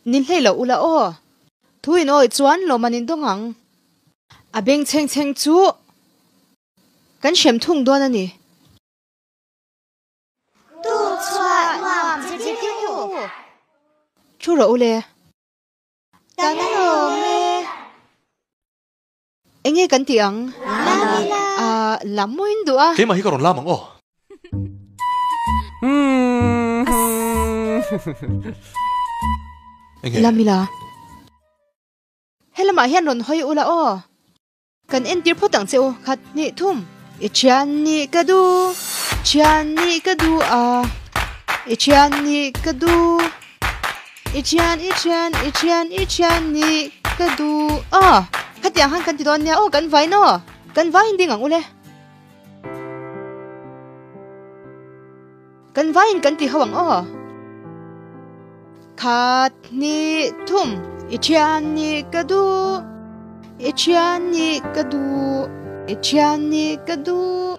Ni hlei lo ula aw. Thu in awih chuan lawm an indawng ang. A beng chheng chheng chu kan hrem thung dawn a ni. Tuk chhuah nuam che che u. Thu rawh u le. Kan lawm e. Enge kan tih ang? Lam ila. Ahh, lam maw in duh a? Keimah hi ka rawn lam ang aw. Enge? Lam ila. Helamah hian rawn hawi ula aw. Kan entir phawt ang che u, khat hnih thum. I thian nih ka duh, thian nih ka duh a, i thian nih ka duh. I thian, i thian, i thian, i thian nih ka duh a. Khatiang khan kan ti dawn nia aw, kan vain aw, kan vain ding ang ule. Kan vain kan ti ho ang aw. Khat hnih thum, i thian nih ka duh, i thian nih ka duh, i thian nih ka duh.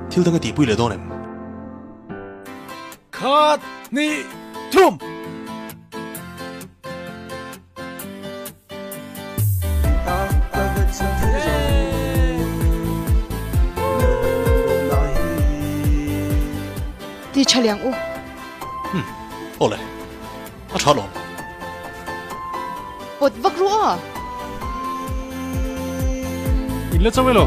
Thil dang i tihpui leh dawn em? Khat, hnih, thum! Ti tha liang u. Hmm, awle. A tha lawm. Pawt vak ru aw. In la chauh elo?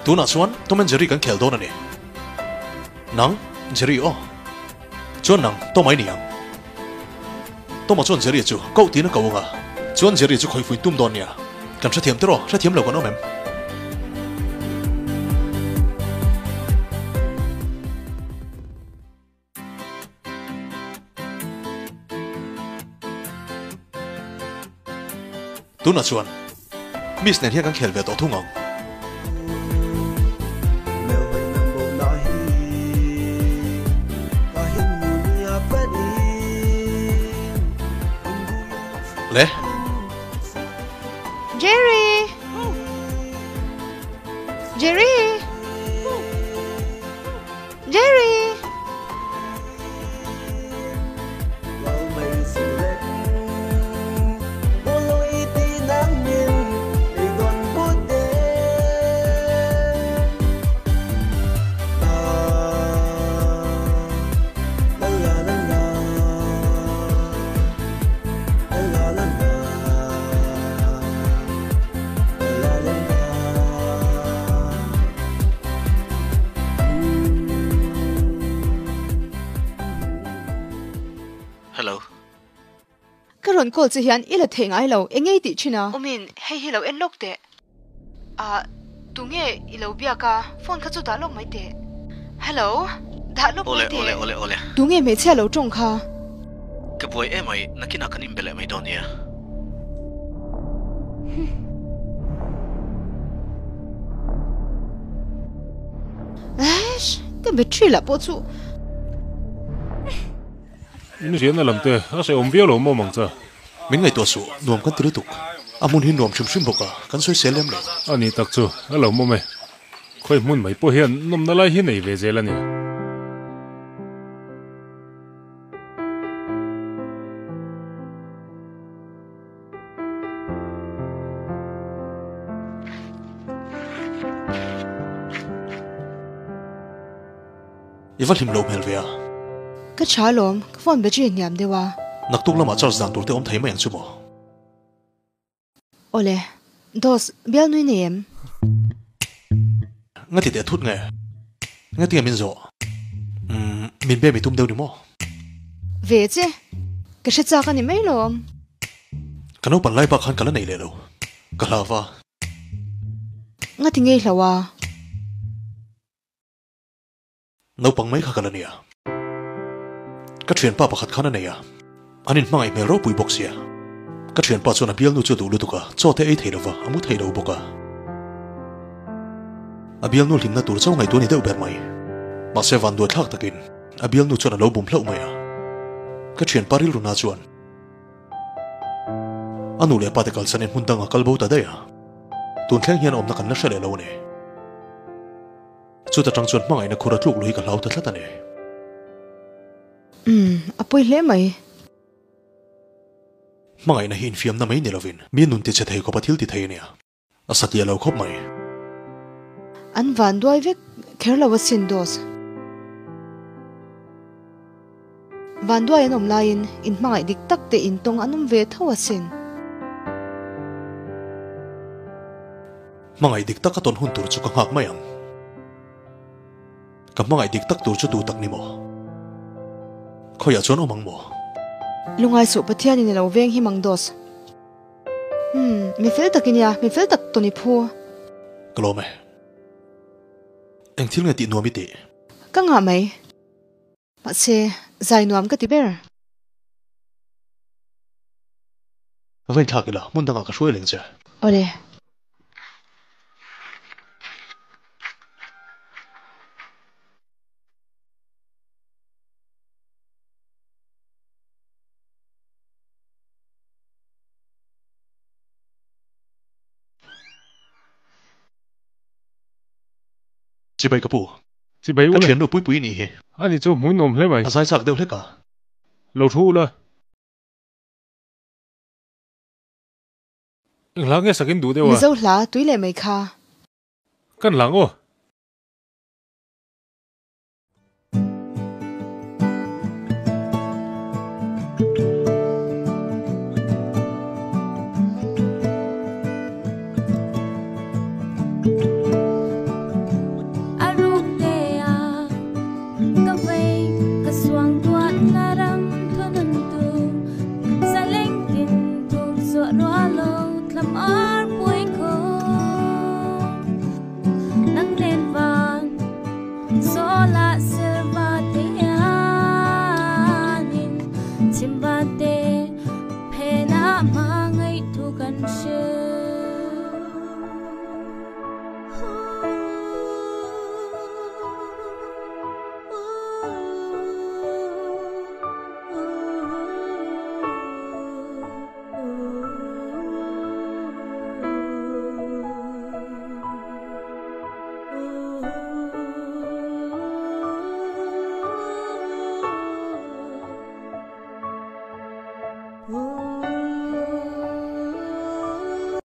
Tunah chuan Tom and Jerry kan khel dawn a ni. Nang, Jerry aw. Chuan nang, Tom a i ni ang. Tom-a chuan Jerry chu koh tiin a ko ang a, chuan Jerry chu khawihfuin tum dawn nia. Kan hrethiam tiraw? Hrethiam lo kan awm em? Tunah chuan Miss nen hian kan khel ve tawh thung ang. Le. Jerry! Jerry! Jerry! Hello. Ka rawn call che hian i la thei ngai lo, eng ngei tih thin a? Umin, hei hi lo en lawk teh. Ah, tunge i lo biak a, phone kha chu dah lawk mai teh. Hello, dah lawk mai teh. Awle, awle, awle. Tunge hmeichhia lo tawng kha? Ka buai em mai, nakinah kan inbe leh mai dawn nia. Eish, ka battery lah pawh chu. In riahna lam te a hrehawm viau lo maw mang cha? Min ngaihtuah suh, nuam kan ti lutuk. A hmun hi nuam hrim hrim bawk a, kan sawi sel lem lo. A ni tak chu, a lo mawm e. Khawi hmun mai pawh hian nawmna lai hi nei ve zel a ni. I va hlim lo hmel ve a. Ka tha alawm, ka phone battery a hniam deuh a. Naktuk lamah charge dan tur te awm thei mai ang chu maw? Awle, Dos, bial nui nei em? Nga ti teh thut nge? Nga tinge min zawh? Umm, min be mi tum deuh ni maw? Ve che, ka hre chak a ni mai lawm. Ka naupan lai bak khan ka la nei leh lo, ka hlau va. Nga ti ngei hlau a? Naupang mai kha ka la nia. Ka thianpa pakhat khan a nei a, an inhmangaih hmel ropui bawk sia. Ka thianpa chuan a bialnu chu a duh lutuk a, chaw te ei thei lova, a mu thei lo bawk a. A bialnu hlimna tur chauh ngaihtuah a ni deuh ber mai. Mahse vanduai thlak takin a bialnu chuan a lo bum hlauh mai a. Ka thianpa rilru na chuan a nu leh pa te kalsanin hmun dangah kal bo ta daih a. Tun thleng hian awmna kan la hre leh lo a ni. Chuta tang chuan hmangaihna khur a tluk luh hi ka hlau ta tlat a ni. Umm, a pawi hle mai. Hmangaihna hi infiamna mai ni lovin mi nun tichhe thei khawpa thil ti thei a nia. A satliah lo khawp mai. An van duai vek kher lo asin Dos. Van duai an awm laiin inhmangaih dik tak te intawng an awm ve tho asin. Hmangaih dik tak a tawn hun tur chu ka nghak mai ang. Ka hmangaih dik tak tur chu tu tak ni maw? Khawiah chuan awm ang maw? Lungai suh Pathianin i lo veng hi mang dos. Umm, mi fel tak i nia, mi fel tak tawn i phu. Ka lawm e. Eng thil nge tih nuam i tih? Ka ngah mai. Mahse, zai nuam ka ti ber. Va inthlak ila, hmun dangah ka hruai leng che. Awle. Chibai ka pu. Chibai Ka ule. thiannu Puipui nih hi. Ani chu hmui nuam hle mai. A zai chak deuh hlek a. Lo thu ula. Eng hla nge sakin duh deuh a? Mizo hla tui leh mai kha. Kan hlang aw.